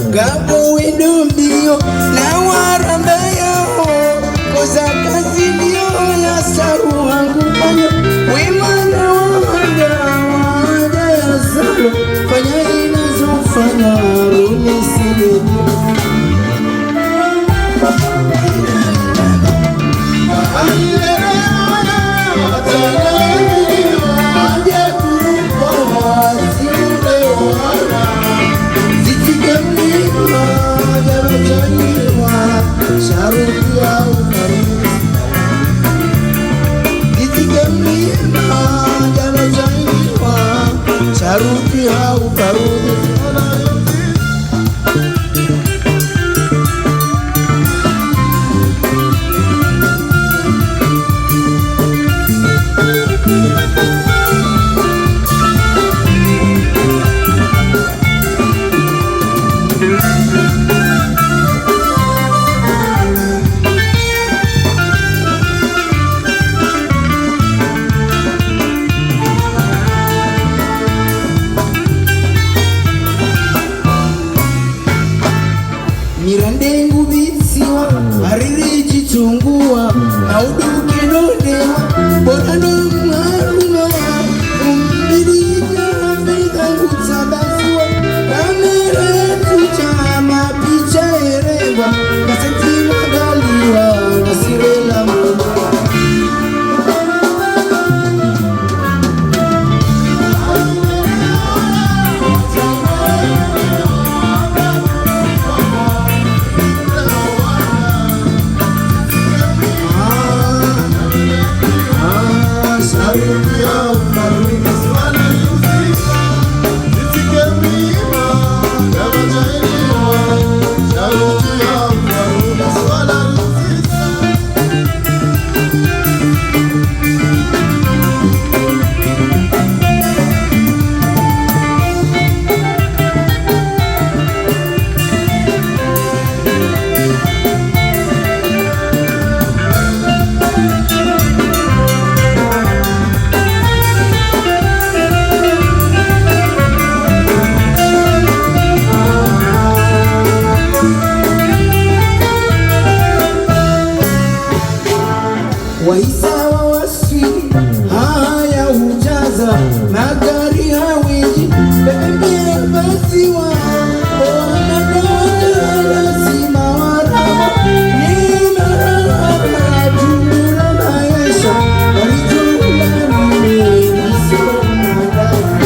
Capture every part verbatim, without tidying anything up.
Ngapvo wendo mbio, na waramba yao, koza kazi mbio, na saru wangu fanyo. We mwana wa wanda, wanda ya zalo, fanya inazo fanya, rune sile. Mirande ngubisiwa, hariri chitsunguwa, na uduke nondewa, bora no mwaruma, umbili ya mbili ngutsabaziwa, kamere tucha mapicha erewa, kaseti magaliwa, nasirela mwa. Waisa wawaswili, haya ujaza, magari hawiji, bebe mbiye basiwa, wana na wana lazima warama, ni marama, jumla maesha, walijumla ni mimi, nisio madara.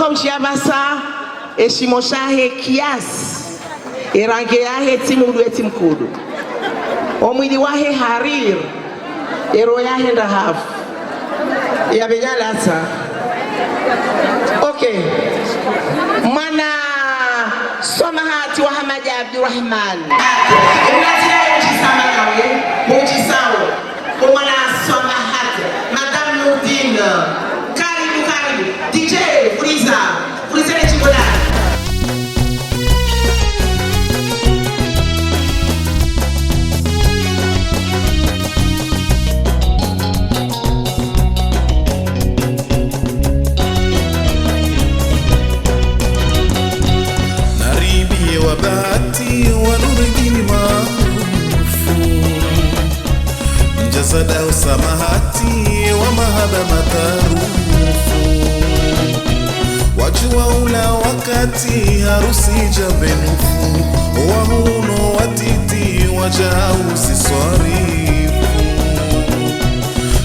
Undji ya pvasa, eshimo shahe kiasi, erangi yahe tsi mdru e tsi mkundru. Omwili wahe hariri, eroho yahe ndrahavu. Ya pvenyalasa. Ok. Mwana Swamahati wa Hamadi Abdurahman. Unazina ujisama nawe, ujisao. Omwana Swamahati, Madame Nourdine. Karibu, karibu. D J, vuliza. Vuliza ne tshimbo dani. Naribiye wa bahati wa Nurdine maarufu. Mdjazada Swamahati wa mahaba matarufu. Wadjuwa ula wakati harusi dja pvenufu. Wahuno watiti wadja hausi swarifu.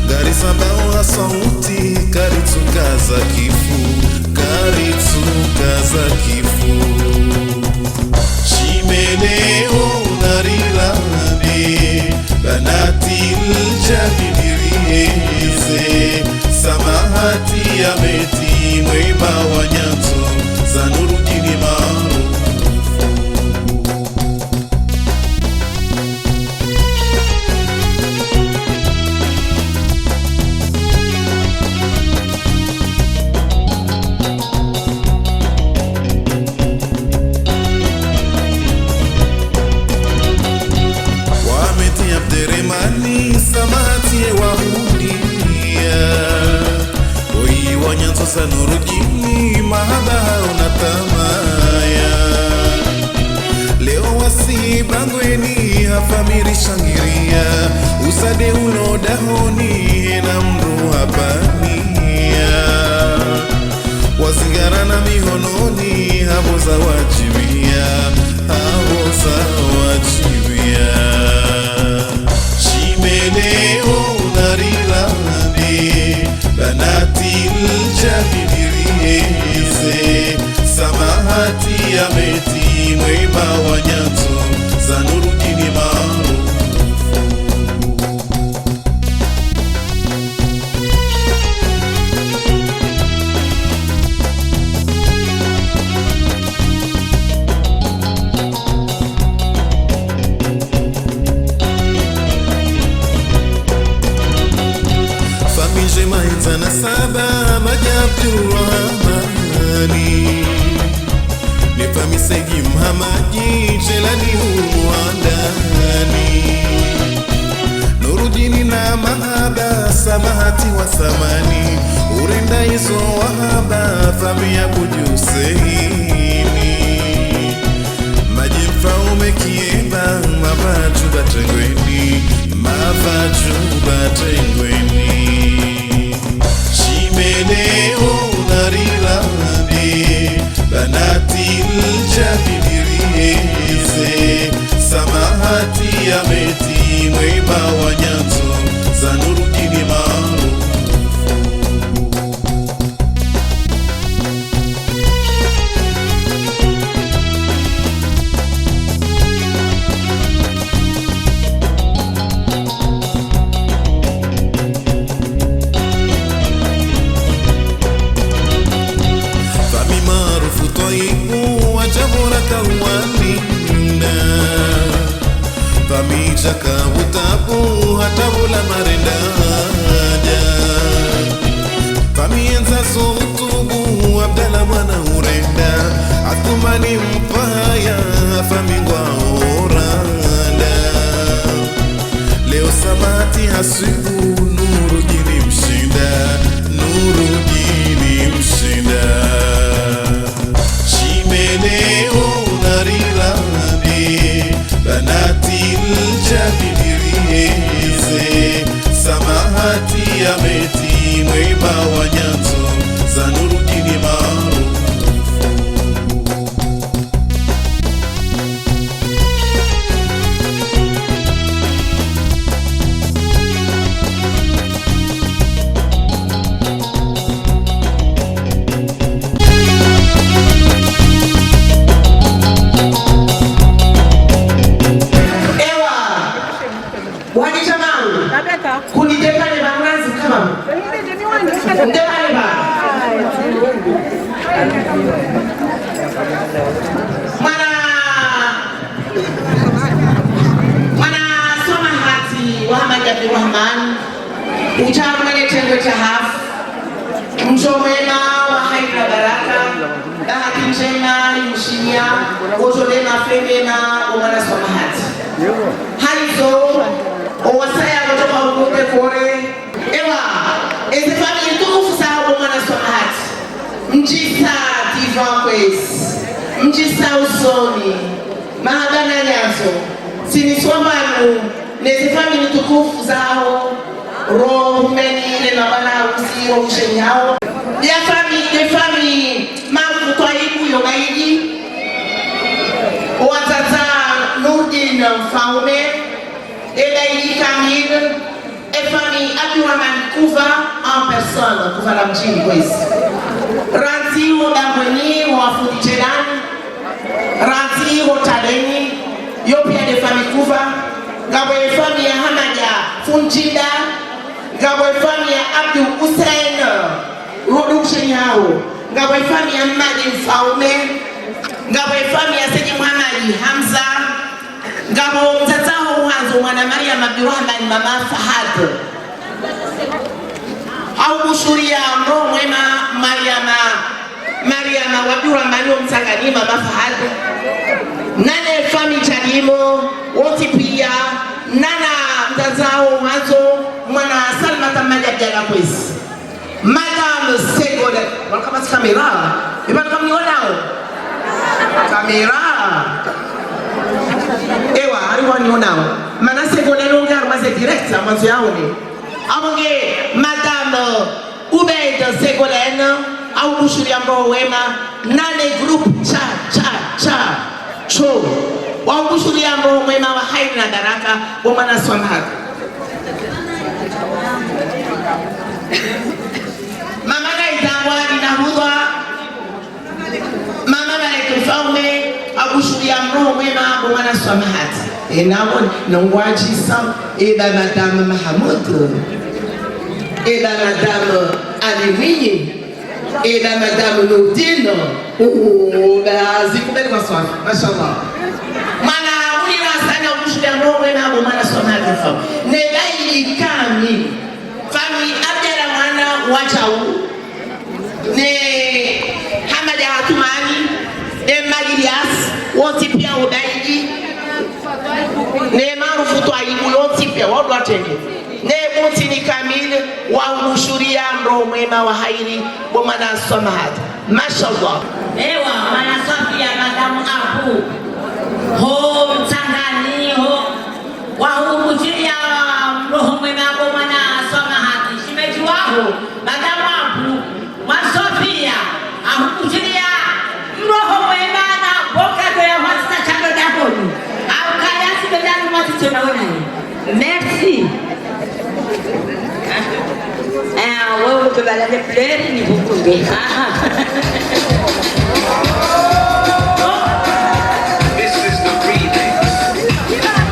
Ngarisambao ha sauti, karitsukaza kifu, karitsukaza kifu. Shimene o narilande, banati ljabi niriheze, Swamahati ya meti mwema wa nyandzo, za Nurdine maarufu. Wa Meti Abderemane, Swamahati ye wahuliya. Oyi wa nyandzo za Nurdine, mahaba hauna tamaya. Leo wasi bangweni, ha famiyi rishangiriya. Usade ulo dahoni, hena mdru hapvaniya. Wazingarana mihononi, hapvo za wadjibiya, hapvo za wadjibiya. Shimene o narilande, banati ljabi niriheze, Swamahati ya meti mwema wa nyandzo, za Nurdine maarufu. Famiyi ndjema hindza nasaba, Madji Abdurahmani. Ne famiyi Saidi Mhamadi, Djelani hunu handani. Nurdine na mahaba, Swamahati wa samani. Urenda izo wahaba, famiyi ya Budi Huseini. Madji Mfaume Kiemba, mavadju batrengweni, mavadju batrengweni. Shimene o narilande, banati ljabi niriheze, Swamahati ya meti mwema wa nyandzo, za Nurdine maarufu. Famiyi maarufu Twayibu, wadja pvo raka uwalinda. Famiyi djaka utabu, hata pvula marenda dja. Famiyi yendza zo utubu, Abdallah mwana urenda. Athumani Mpaya, famiyi ngwa oranda. Leo Swamahati haswibu, Nurdine mshinda, Nurdine mshinda. Shimene o narilande, banati ljabi niriheze, Swamahati ya meti mwema wa nyandzo, za Nurdine maarufu. Wadi djamau. Kuni depale ba mnazi kama. Ndepale ba. Mwana, mwana Swamahati wa Hamadi Abdirahmani, udja harumwa le tengwe sha hafu, mdjo mwema wa hairi na baraka, bahati ndjema, yimshinya, wodjo lema fe mema, o mwana Swamahati. Hayizo, o wasaya wodjo ka ukunde kore, ewa, eze famille tukufu zaho bo mwana Swamahati. Mdjisa divan kwezi. Mdjisa usoni. Mahaba na nyandzo. Sini swamanu. Neze famille tukufu zaho. Ro humeni le mabwana usi ro mshenyi hawo. Ya famille, de famille. Marufu Twayibu yo Baidi. Watsatsa Nurdin Mfaume. E Baidi kamili. E famille Abdurahmani Kuva en personne, Kuva la mdjini kwezi. Randzi ho Dangweni, ho wafundi Djelani. Randzi ho Taleni, yo piya de famille Kuva. Ngapvo e famille ya Hamada Fundjinda. Ngapvo e famille ya Abdu Hussein, Rodu Mshenyi hawo. Ngapvo e famille ya Mmadi Mfaume. Ngapvo e famille ya Sidi Muhamadi Hamza. Ngapvo mdzadze waho wandzo mwana Mariama Abdurahmani, mama Fahad. Hau bushuriya mroho mwema Mariama, Mariama wa Abdurahmani wo mtsangani, mama Fahad. Nane famille Djalimo, wontsi piya, nana mdzadze waho wandzo mwana Salimata Mmadi Abdallah kwezi. Madame Ségolène. Wala kapvatsi caméra. Eba kamnionao. Caméra. Ewa, hari wanionao. Mana Ségolène onge harumwa ze direct, amwandzo yaone. Amonge Madame Oubed Ségolène, hau bushuriya mroho mwema, nane groupe cha, cha, cha, cho. Wau bushuriya mroho mwema wa hairi na baraka, bo mwana Swamahati. Mama Gaitangwa Dina Hudwa, mama Maleke Mfaume, hau bushuriya mroho mwema, bo mwana Swamahati. E nabo, nongwadjisa, eba Madame Mahamoud, eba Madame Ali Mwinyi, eba Madame Nurdin, oh, ba, zikubali kwa swafi, mashallah. Mwana, uli rasanya ukushudia no mwena abo mwana Swamahati. Ne Baidi kamili. Famille Abdallah mwana wa Djau. Ne Hamada Hatumani. Ne Mmadi Ilyas. Wontsi piya Obaidi. Ne Marufu Twayibu, wontsi piya, wao ndo watrende. Ne Buntini kamili, wau bushuriya mroho mwema wa hairi, bo mwana Swamahati. Mashallah. Ewa, mwana Swafiya, Madame Abu. Ho, mtsangani, ho. Wau bushuriya mroho mwema, bo mwana Swamahati. Shemedji waho, Madame Abu. Mwana Swafiya, ahukushiriya mroho mwema na boka ndo ya hwasisa shando dahoni. Aukaya sipedani mwati tsona wonaye. Merci. Ah, wewe utobalale pleurer ni hukumbe. Ah, ah. This is the remix.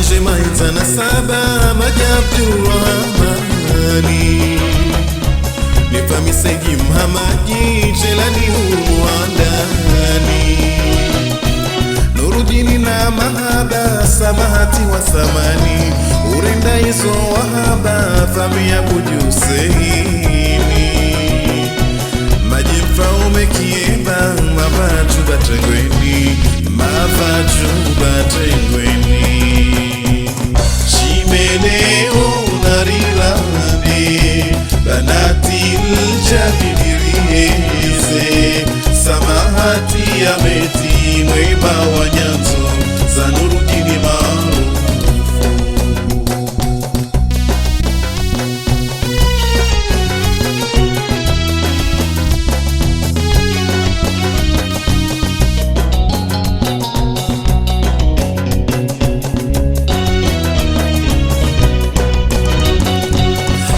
Shema hindza na saba, Madji Abdurahmani. Ne famille Saidi Mhamadi, Djelani hunu handani. Nurudini na Mahaba, Samahati wa Samani. Urenda izo wahaba, famille ya Budi Huseini. Madji Mfaume Kiemba, Mavadju Batengweni, Mavadju Batengweni. Shime leo narilande, banati ljabibi rieze, Samahati ya Meti, mwema wa nyandzo, za Nurudini maarufu.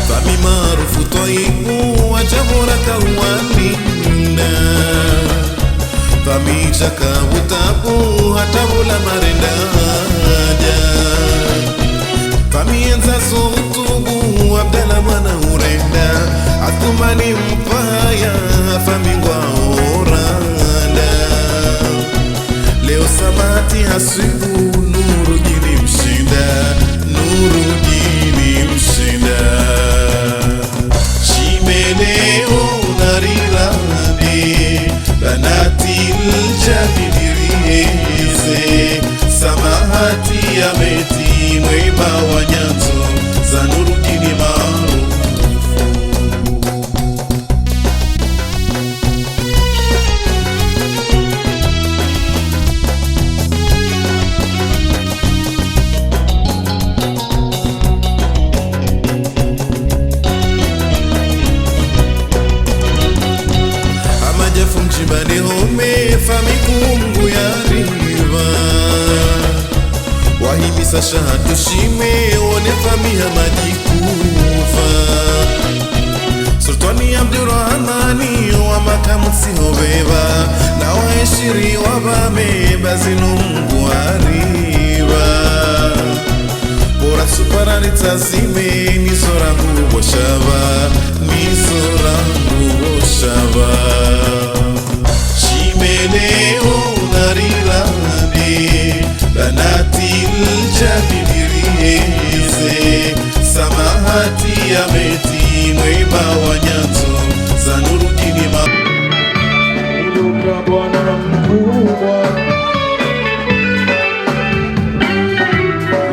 Famille maarufu Twaibu, wadja pvo raka uwaninda. Famille Djaka Butabu, hata pvo la marenda dja. Famille Nzazo Utubu, Abdallah mwana Urenda. Athumani Mpaya, famille ngwa oranda. Leo Samahati haswibu, Nurudini mshinda, Nurudini mshinda. Shime leo narilande, banati ljabibi rieze, Samahati ya Meti, mwema wa nyandzo, za Nurudini maarufu. Amadjafu Mdjimba ne Home, famille Kungu ya Riva. Wahimisa shaha tushime, wone famille Hamadi Kuva. Sultwani Abdurahmani, wa Maka mtsi ho beba, na wa Eshiri wa Bame, ba zinu Mungu ariba. Bora supara nitazime, ni zo rangu bo shaba, ni zo rangu bo shaba. Shime leo narilande, banati ljabibi rieze, Samahati ya Meti, mwema wa nyandzo, za Nurudini ma- Uloka bwana mkubwa,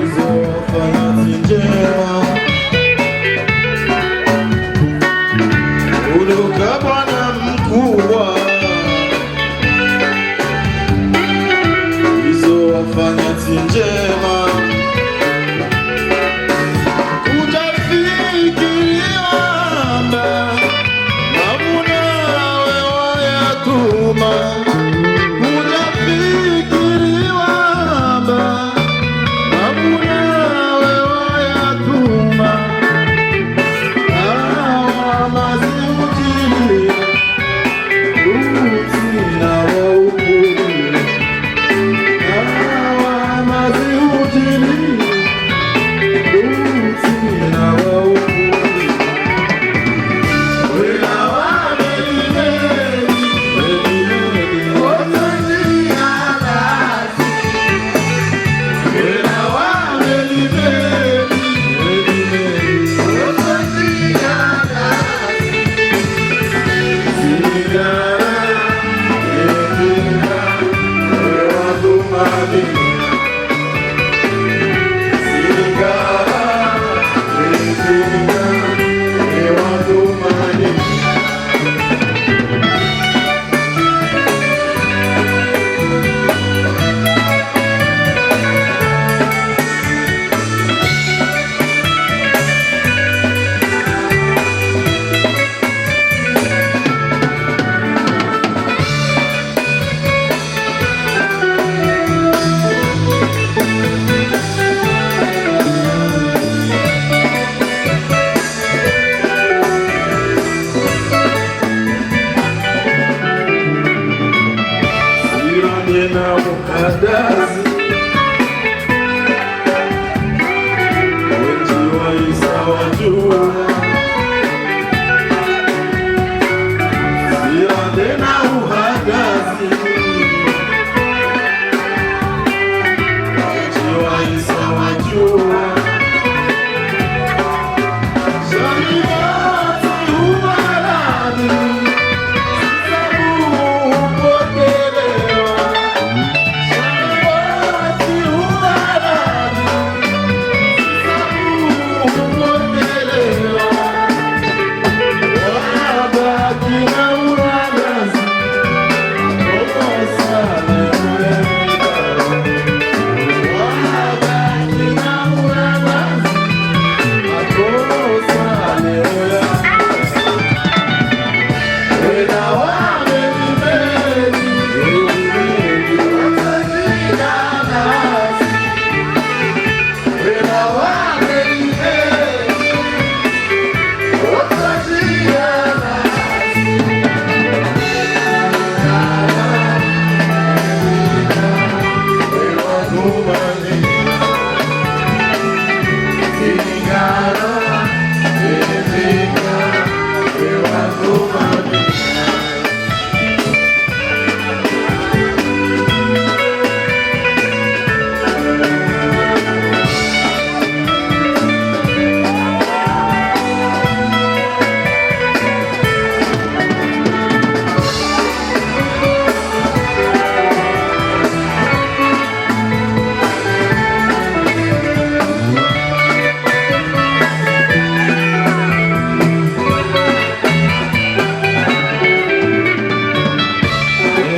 izo wafanya tsi ndjema. Uloka bwana mkubwa, izo wafanya tsi ndjema. Kudjafikiri amba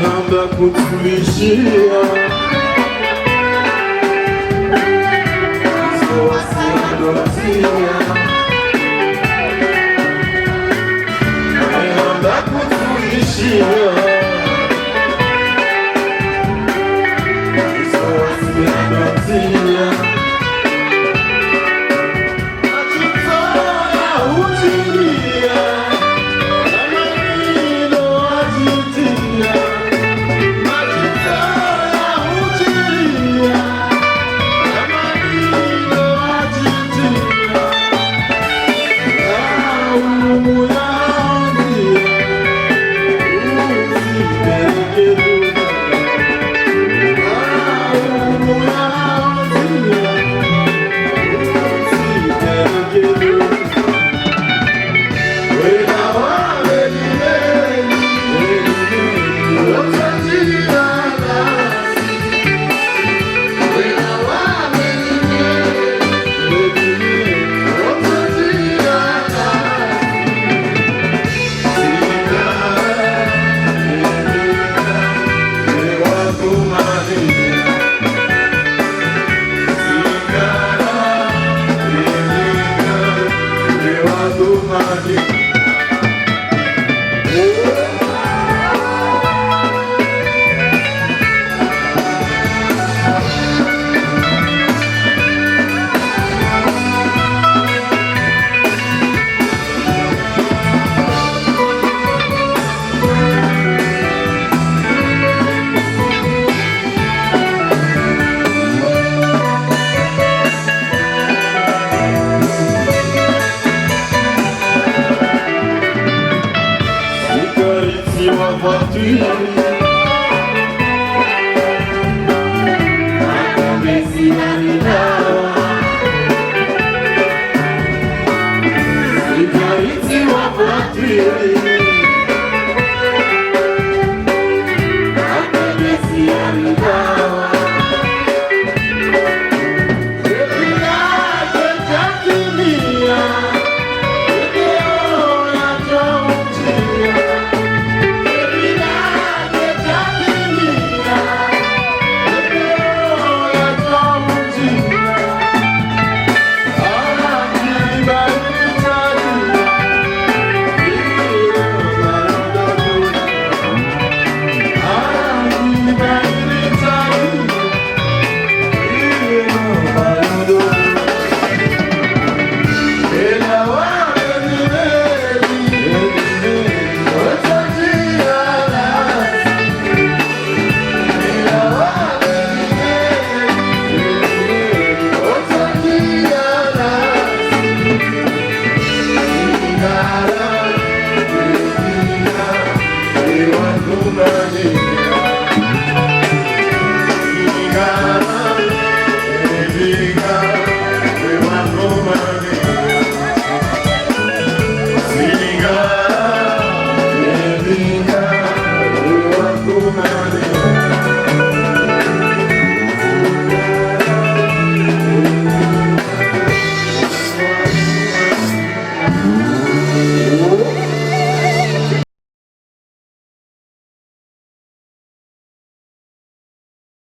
Namba kutulishia